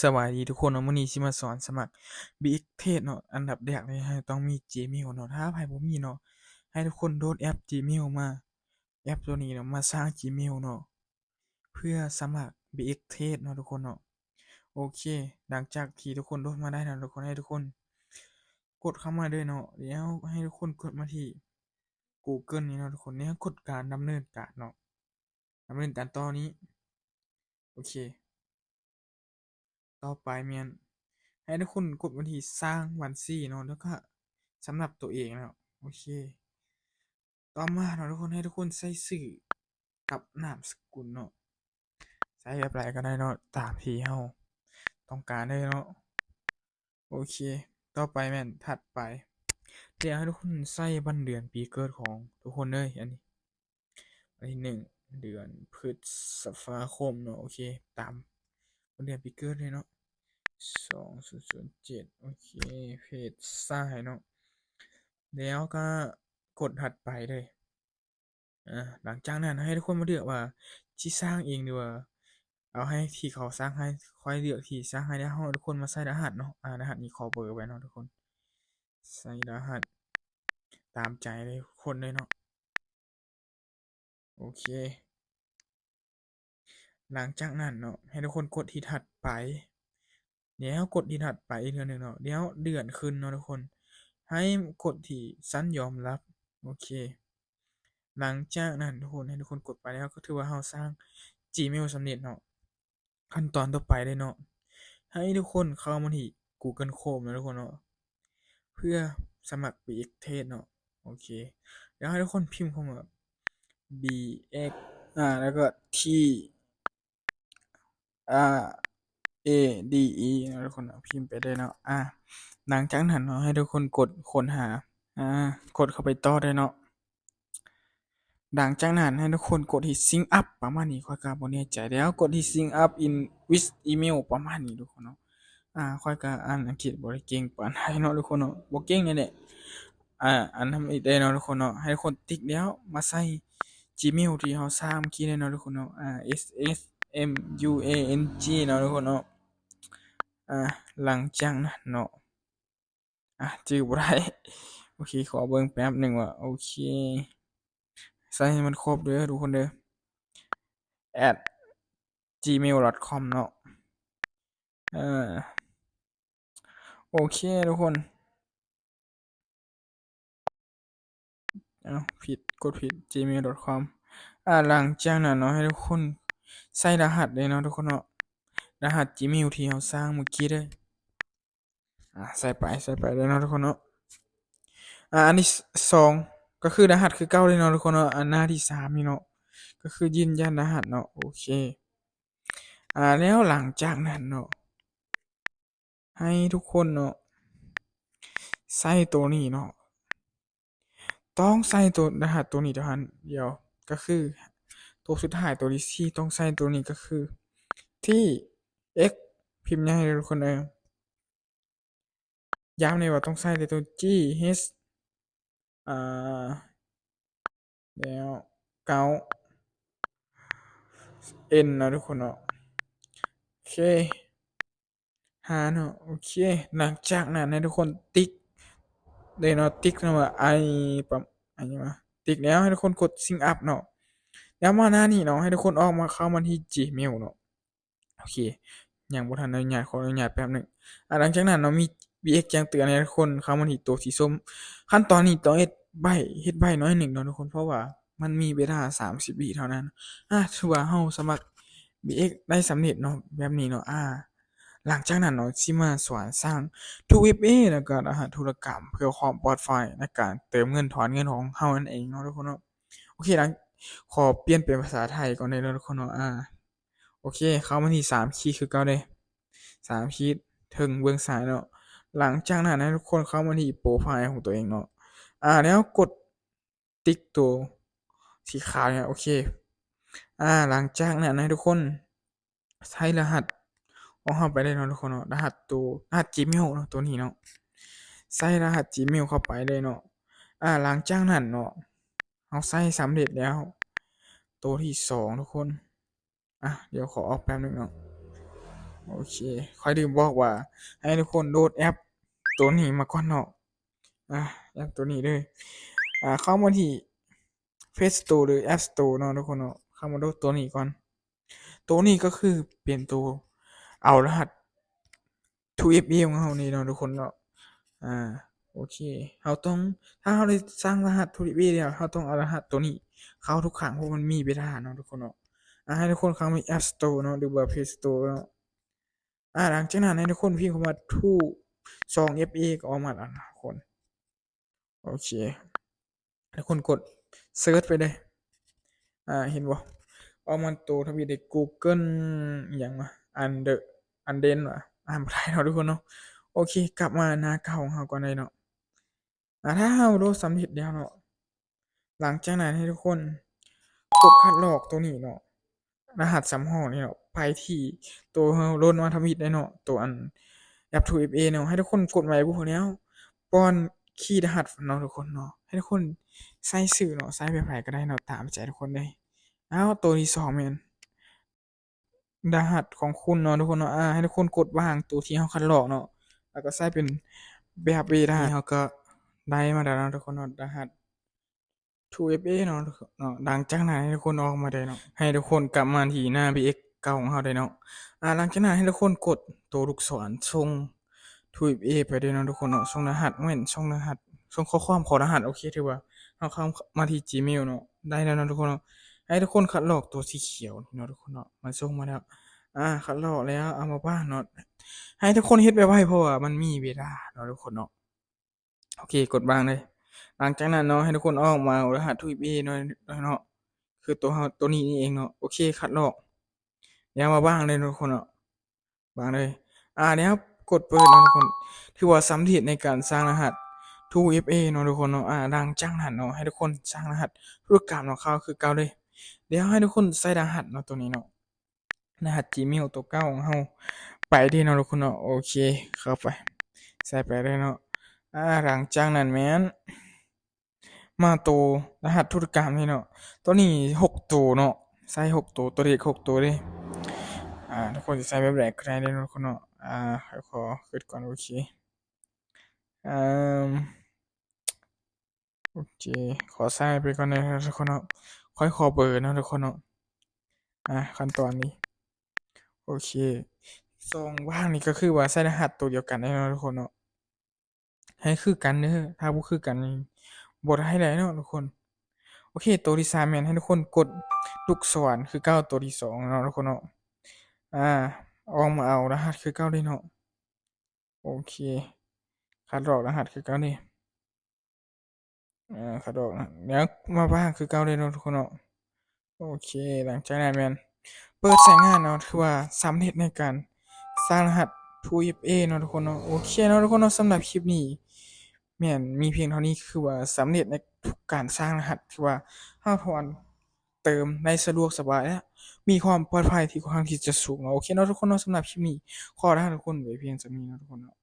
ສະບາຍດີທຸກຄົນເນາະ, ມື້ນີ້ຊິມາສອນສະໝັກ ບີເອັກ ເທຣດເນາະ. ອັນດັບແລກເລີຍ ເຮົາຕ້ອງມີ Gmail ເນາະ. ຖ້າໃຜບໍ່ມີເນາະ, ໃຫ້ທຸກຄົນໂຫຼດແອັບ Gmail ມາ, ແອັບຕົວນີ້ເນາະ, ມາສ້າງ Gmail ເນາະ ເພື່ອສະໝັກ ບີເອັກ ເທຣດເນາະທຸກຄົນເນາະ. ໂອເຄ, ຫຼັງຈາກທີ່ທຸກຄົນໂຫຼດມາໄດ້ແລ້ວເນາະທຸກຄົນ, ໃຫ້ທຸກຄົນກົດເຂົ້າມາເລີຍເນາະ. ແລ້ວໃຫ້ທຸກຄົນກົດມາທີ່ Google ນີ້ເນາະທຸກຄົນ, ແລ້ວກົດການດຳເນີນການເນາະ. ດຳເນີນການຕໍ່ນີ້. ໂອເຄ, ຕໍ່ໄປແມ່ນໃຫ້ທຸກຄົນກົດວັນທີສ້າງບັນຊີເນາະ, ແລ້ວກະສຳລັບຕົວເອງເນາະ. ໂອເຄ, ຕໍ່ມາເນາະທຸກຄົນ, ໃຫ້ທຸກຄົນໃສ່ຊື່ກັບນາມສະກຸນເນາະ, ໃສ່ແບບໃດກະໄດ້ເນາະ, ຕາມທີ່ເຮົາຕ້ອງການເລີຍເນາະ. ໂອເຄ, ຕໍ່ໄປແມ່ນຖັດໄປ, ແລ້ວໃຫ້ທຸກຄົນໃສ່ວັນເດືອນປີເກີດຂອງທຸກຄົນເລີຍ. ອັນນີ້ ວັນທີໜຶ່ງ ເດືອນພຶດສະພາຄົມເນາະ. ໂອເຄ, ຕາມວັນເດືອນປີເກີດເລີຍເນາະ, ສອງສູນສູນເຈັດ. ໂອເຄ, ເພດຊ້າຍເນາະ, ແລ້ວກະກົດຖັດໄປເລີຍ. ອາ ຫຼັງຈາກນັ້ນໃຫ້ທຸກຄົນມາເລືອກວ່າຊິສ້າງເອງ ຫຼືວ່າເອົາໃຫ້ທີ່ເຂົາສ້າງໃຫ້, ຄ່ອຍເລືອກທີ່ສ້າງໃຫ້. ແລ້ວໃຫ້ທຸກຄົນມາໃສ່ລະຫັດເນາະ, ອາ ລະຫັດນີ້ຂໍເບີໄວ້ເນາະທຸກຄົນ, ໃສ່ລະຫັດຕາມໃຈທຸກຄົນເລີຍເນາະ. ໂອເຄ, ຫຼັງຈາກນັ້ນເນາະ ໃຫ້ທຸກຄົນກົດທີ່ຖັດໄປ, ແລ້ວກົດທີ່ຖັດໄປອີກເທື່ອໜຶ່ງເນາະ, ແລ້ວເລື່ອນຂຶ້ນເນາະທຸກຄົນ, ໃຫ້ກົດທີ່ສັນຍອມຮັບ. ໂອເຄ, ຫຼັງຈາກນັ້ນທຸກຄົນ ໃຫ້ທຸກຄົນກົດໄປແລ້ວ ກໍຖືວ່າເຮົາສ້າງ Gmail ສຳເລັດເນາະ. ຂັ້ນຕອນຕໍ່ໄປເລີຍເນາະ, ໃຫ້ທຸກຄົນເຂົ້າມາທີ່ Google Chrome ເນາະທຸກຄົນເນາະ, ເພື່ອສະໝັກ ບີເອັກ ເທຣດເນາະ. ໂອເຄ, ແລ້ວໃຫ້ທຸກຄົນພິມຄຳວ່າ ບີເອັກ ອາ ແລ້ວກໍ ທີ ອາ ເອ ດີ ອີ ເນາະທຸກຄົນເນາະ, ພິມໄປເລີຍເນາະ. ອາ ຫຼັງຈາກນັ້ນເນາະ ໃຫ້ທຸກຄົນກົດຄົ້ນຫາ, ອາ ກົດເຂົ້າໄປຕໍ່ໄດ້ເນາະ. ຫຼັງຈາກນັ້ນໃຫ້ທຸກຄົນກົດທີ່ Sync Up ປະມານນີ້, ຂ້ອຍກໍບໍ່ແນ່ໃຈ, ແລ້ວກົດທີ່ Sync Up in with Email ປະມານນີ້ທຸກຄົນເນາະ. ອາ ຂ້ອຍກໍອ່ານອັງກິດບໍ່ໄດ້ເກັ່ງປານໃດເນາະທຸກຄົນເນາະ, ບໍ່ເກັ່ງແນ່ໆ. ອາ ອັນທຳອິດເດ້ເນາະທຸກຄົນເນາະ, ໃຫ້ທຸກຄົນຕິກແລ້ວມາໃສ່ Gmail ທີ່ເຮົາສ້າງເມື່ອກີ້ເດ້ເນາະທຸກຄົນເນາະ, ອາ ເອສ ເອສ ເອັມ ຢູ ເອ ເອັນ ຈີ ເນາະທຸກຄົນເນາະ. ອາ ຫຼັງຈາກນັ້ນເນາະ ອາ ຈື່ບໍ່ໄດ້. ໂອເຄ, ຂໍເບິ່ງແປັບໜຶ່ງວ່າ ໂອເຄ, ໃສ່ໃຫ້ມັນຄົບເດີທຸກຄົນເດີ, at gmail dot com ເນາະ. ເອີ ໂອເຄທຸກຄົນ, ເອົ້າ ຜິດ, ກົດຜິດ, gmail dot com. ອາ ຫຼັງຈາກນັ້ນເນາະ ໃຫ້ທຸກຄົນໃສ່ລະຫັດເດ້ເນາະທຸກຄົນເນາະ, ລະຫັດ Gmail ທີ່ເຮົາສ້າງເມື່ອກີ້ເດີ. ອາ ໃສ່ໄປ, ໃສ່ໄປເລີຍເນາະທຸກຄົນເນາະ. ອາ ອັນທີສອງກໍຄືລະຫັດຄືເກົ່າເລີຍເນາະທຸກຄົນເນາະ, ອັນໜ້າທີສາມນີ້ເນາະ ກໍຄືຢືນຢັນລະຫັດເນາະ. ໂອເຄ, ອາ ແລ້ວຫຼັງຈາກນັ້ນເນາະ ໃຫ້ທຸກຄົນເນາະ ໃສ່ໂຕນີ້ເນາະ, ຕ້ອງໃສ່ໂຕ ລະຫັດໂຕນີ້ເທົ່ານັ້ນ. ດຽວ ກໍຄືໂຕສຸດທ້າຍ ໂຕທີສີ່ ຕ້ອງໃສ່ໂຕນີ້ ກໍຄື ທີ ເອັກ ພິມໃຫຍ່ເດີທຸກຄົນເອີຍ. ຢ້ຳແນ່ວ່າຕ້ອງໃສ່ແຕ່ໂຕ ຈີ ເອັດ ອາ ແລ້ວ ເກົ້າ ເອັນ ເນາະທຸກຄົນເນາະ. ໂອເຄ ຫາເນາະ. ໂອເຄ, ຫຼັງຈາກນັ້ນໃຫ້ທຸກຄົນຕິກເລີຍເນາະ, ຕິກຄຳວ່າ ໄອ ປະ ໄອຫຍັງວະ, ຕິກແລ້ວໃຫ້ທຸກຄົນກົດ Sync Up ເນາະ. ແລ້ວມາໜ້ານີ້ເນາະ ໃຫ້ທຸກຄົນອອກມາ ເຂົ້າມາທີ່ Gmail ເນາະ. ໂອເຄ, ຍັງບໍ່ທັນອະນຸຍາດ, ຂໍອະນຸຍາດແປັບໜຶ່ງ. ອາ ຫຼັງຈາກນັ້ນເນາະ ມີ ບີເອັກ ແຈ້ງເຕືອນໃຫ້ທຸກຄົນເຂົ້າມາທີ່ໂຕສີສົ້ມ. ຂັ້ນຕອນນີ້ຕ້ອງເຮັດໄວ, ເຮັດໄວໜ້ອຍໜຶ່ງເນາະທຸກຄົນ, ເພາະວ່າມັນມີເວລາສາມສິບວິເທົ່ານັ້ນ. ອາ ຖືວ່າເຮົາສາມາດ ບີເອັກ ໄດ້ສຳເລັດເນາະ, ແບບນີ້ເນາະ. ອາ ຫຼັງຈາກນັ້ນເນາະ ຊິມາສອນສ້າງ ທູເອັຟເອ ແລ້ວກໍລະຫັດທຸລະກຳ ເພື່ອຄວາມປອດໄພໃນການເຕີມເງິນຖອນເງິນຂອງເຮົານັ້ນເອງເນາະທຸກຄົນເນາະ. ໂອເຄ, ຫຼັງ ຂໍປ່ຽນເປັນພາສາໄທກ່ອນເດີເນາະທຸກຄົນເນາະ. ອາ ໂອເຄ, ເຂົ້າມາທີ່ສາມຂີດຄືເກົ່າເດ້, ສາມຂີດເທິງເບື້ອງຊ້າຍເນາະ. ຫຼັງຈາກນັ້ນໃຫ້ທຸກຄົນເຂົ້າມາທີ່ໂປຣໄຟລ໌ຂອງຕົວເອງເນາະ. ອາ ແລ້ວກົດຕິກໂຕສີຂາວນີ້. ໂອເຄ, ອາ ຫຼັງຈາກນັ້ນໃຫ້ທຸກຄົນໃສ່ລະຫັດຂອງເຮົາໄປເລີຍເນາະທຸກຄົນເນາະ, ລະຫັດໂຕ ລະຫັດ Gmail ເນາະ, ໂຕນີ້ເນາະ, ໃສ່ລະຫັດ Gmail ເຂົ້າໄປເລີຍເນາະ. ອາ ຫຼັງຈາກນັ້ນເນາະ ເຮົາໃສ່ສຳເລັດແລ້ວ ໂຕທີສອງທຸກຄົນ. ອາ ດຽວຂໍອອກແປັບໜຶ່ງເນາະ. ໂອເຄ ຂ້ອຍລືມບອກວ່າໃຫ້ທຸກຄົນໂຫຼດແອັບໂຕນີ້ມາກ່ອນເນາະ. ອາ ແອັບໂຕນີ້ເດີ ອາ ເຂົ້າມາທີ່ Play Store ຫຼື App Store ເນາະທຸກຄົນເນາະ. ເຂົ້າມາໂຫຼດໂຕນີ້ກ່ອນ. ໂຕນີ້ກໍຄືເປັນໂຕເອົາລະຫັດ Two F A ຂອງເຮົານີ້ເນາະທຸກຄົນເນາະ. ອາ ໂອເຄ ເຮົາຕ້ອງ ຖ້າເຮົາໄດ້ສ້າງລະຫັດ Two F A ແລ້ວ ເຮົາຕ້ອງເອົາລະຫັດໂຕນີ້ເຂົ້າທຸກຄັ້ງ ເພາະມັນມີເວລາເນາະທຸກຄົນເນາະ. ອາ ໃຫ້ທຸກຄົນເຂົ້າມາ App Store ເນາະ ຫຼືວ່າ Play Store ເນາະ. ອາ ຫຼັງຈາກນັ້ນໃຫ້ທຸກຄົນພິມຄຳວ່າ Two ສອງ F A ກໍອອກມາແລ້ວນະທຸກຄົນ. ໂອເຄ ໃຫ້ທຸກຄົນກົດເສີດໄປເລີຍ. ອາ ເຫັນບໍ່ ອອກມາໂຕທຳອິດເດ້ Google ອີ່ຫຍັງວະ Under Anden ວະ ອ່ານບໍ່ໄດ້ເນາະທຸກຄົນເນາະ. ໂອເຄ ກັບມາໜ້າເກົ່າຂອງເຮົາກ່ອນເລີຍເນາະ. ອາ ຖ້າເຮົາໂຫຼດສຳເລັດແລ້ວເນາະ ຫຼັງຈາກນັ້ນໃຫ້ທຸກຄົນກົດຄັດລອກໂຕນີ້ເນາະ ລະຫັດສຳຮອງນີ້ເນາະ ໄປທີ່ໂຕເຮົາໂຫຼດມາທຳອິດໄດ້ເນາະ ໂຕອັນ App Two F A ເນາະ. ໃຫ້ທຸກຄົນກົດໄວ້ບໍ່ແລ້ວ ປ້ອນຄີລະຫັດເນາະທຸກຄົນເນາະ. ໃຫ້ທຸກຄົນໃສ່ຊື່ເນາະ ໃສ່ແບບໃດກໍໄດ້ເນາະ ຕາມໃຈທຸກຄົນເລີຍ. ອ້າວ ໂຕທີສອງແມ່ນ ລະຫັດຂອງຄຸນເນາະທຸກຄົນເນາະ. ອາ ໃຫ້ທຸກຄົນກົດວາງໂຕທີ່ເຮົາຄັດລອກເນາະ ແລ້ວກໍໃສ່ເປັນແບບເວລາ ເຮົາກໍໄດ້ມາແລ້ວເນາະທຸກຄົນເນາະ ລະຫັດ Two F A ເນາະເນາະ. ຫຼັງຈາກນັ້ນໃຫ້ທຸກຄົນອອກມາໄດ້ເນາະ ໃຫ້ທຸກຄົນກັບມາທີ່ໜ້າ B X ເກົ່າຂອງເຮົາໄດ້ເນາະ. ອາ ຫຼັງຈາກນັ້ນໃຫ້ທຸກຄົນກົດໂຕລູກສອນສົ່ງ Two F A ໄປເດີເນາະທຸກຄົນເນາະ. ສົ່ງລະຫັດ ແມ່ນ ສົ່ງລະຫັດ ສົ່ງຂໍ້ຄວາມຂໍລະຫັດ. ໂອເຄ ຖືວ່າເຮົາເຂົ້າມາທີ່ Gmail ເນາະ ໄດ້ແລ້ວເນາະທຸກຄົນເນາະ. ໃຫ້ທຸກຄົນຄັດລອກໂຕສີຂຽວນີ້ເນາະທຸກຄົນເນາະ ມັນສົ່ງມາແລ້ວ. ອາ ຄັດລອກແລ້ວເອົາມາວາງເນາະ. ໃຫ້ທຸກຄົນເຮັດໄວໆ ເພາະວ່າມັນມີເວລາເນາະທຸກຄົນເນາະ. ໂອເຄ ກົດວາງເລີຍ. ຫຼັງຈາກນັ້ນເນາະ ໃຫ້ທຸກຄົນອອກມາເອົາລະຫັດ Two F A ເນາະ ເນາະ ຄືໂຕເຮົາ ໂຕນີ້ນີ້ເອງເນາະ. ໂອເຄ ຄັດລອກ ດຽວມາວາງເລີຍເນາະທຸກຄົນເນາະ. ວາງເລີຍ. ອາ ດຽວກົດເປີດເນາະທຸກຄົນ. ຖືວ່າສຳເລັດໃນການສ້າງລະຫັດ Two F A ເນາະທຸກຄົນເນາະ. ອາ ຫຼັງຈາກນັ້ນເນາະ ໃຫ້ທຸກຄົນສ້າງລະຫັດທຸລະກຳເນາະ ເຂົ້າຄືເກົ່າເລີຍ. ດຽວໃຫ້ທຸກຄົນໃສ່ລະຫັດເນາະ ໂຕນີ້ເນາະ ລະຫັດ Gmail ໂຕເກົ່າຂອງເຮົາໄປເດີເນາະທຸກຄົນເນາະ. ໂອເຄ ເຂົ້າໄປ ໃສ່ໄປເລີຍເນາະ. ອາ ຫຼັງຈາກນັ້ນແມ່ນ ມາໂຕລະຫັດທຸລະກຳນີ້ເນາະ ໂຕນີ້ຫົກໂຕເນາະ ໃສ່ຫົກໂຕ ໂຕເລກຫົກໂຕເດ້. ອາ ທຸກຄົນຈະໃສ່ແບບໃດກໍໄດ້ເດ້ເນາະທຸກຄົນເນາະ. ອາ ຂ້ອຍຂໍຄິດກ່ອນ. ໂອເຄ ອາ ໂອເຄ ຂໍໃສ່ໄປກ່ອນເດີທຸກຄົນເນາະ. ຂ້ອຍຂໍເບີເນາະທຸກຄົນເນາະ. ອາ ຂັ້ນຕອນນີ້ ໂອເຄ ຊ່ອງວ່າງນີ້ກໍຄືວ່າໃສ່ລະຫັດໂຕດຽວກັນເດ້ເນາະທຸກຄົນເນາະ. ໃຫ້ຄືກັນເດີ ຖ້າບໍ່ຄືກັນນີ້ບໍ່ໄດ້ເລີຍເນາະທຸກຄົນ. ໂອເຄ ໂຕທີສາມແມ່ນໃຫ້ທຸກຄົນກົດລູກສອນຄືເກົ່າ ໂຕທີສອງເນາະທຸກຄົນເນາະ. ອາ ອອກມາເອົາລະຫັດຄືເກົ່າເລີຍເນາະ. ໂອເຄ ຄັດລອກລະຫັດຄືເກົ່າເລີຍ. ອາ ຄັດລອກ ແລ້ວມາວາງຄືເກົ່າເລີຍເນາະທຸກຄົນເນາະ. ໂອເຄ ຫຼັງຈາກນັ້ນແມ່ນເປີດໃຊ້ງານເນາະ ຖືວ່າສຳເລັດໃນການສ້າງລະຫັດ Two F A ເນາະທຸກຄົນເນາະ. ໂອເຄເນາະທຸກຄົນເນາະ ສຳລັບຄລິບນີ້ແມ່ນມີພຽງເທົ່ານີ້ ຄືວ່າສຳເລັດໃນທຸກການສ້າງລະຫັດ ຖືວ່າເຮົາຖອນເຕີມໄດ້ສະດວກສະບາຍ ແລະ ມີຄວາມປອດໄພທີ່ຄ່ອນຂ້າງທີ່ຈະສູງເນາະ. ໂອເຄເນາະທຸກຄົນເນາະ ສຳລັບຄລິບນີ້ຂໍລາທຸກຄົນໄວ້ພຽງສ່ຳນີ້ເນາະທຸກຄົນເນາະ.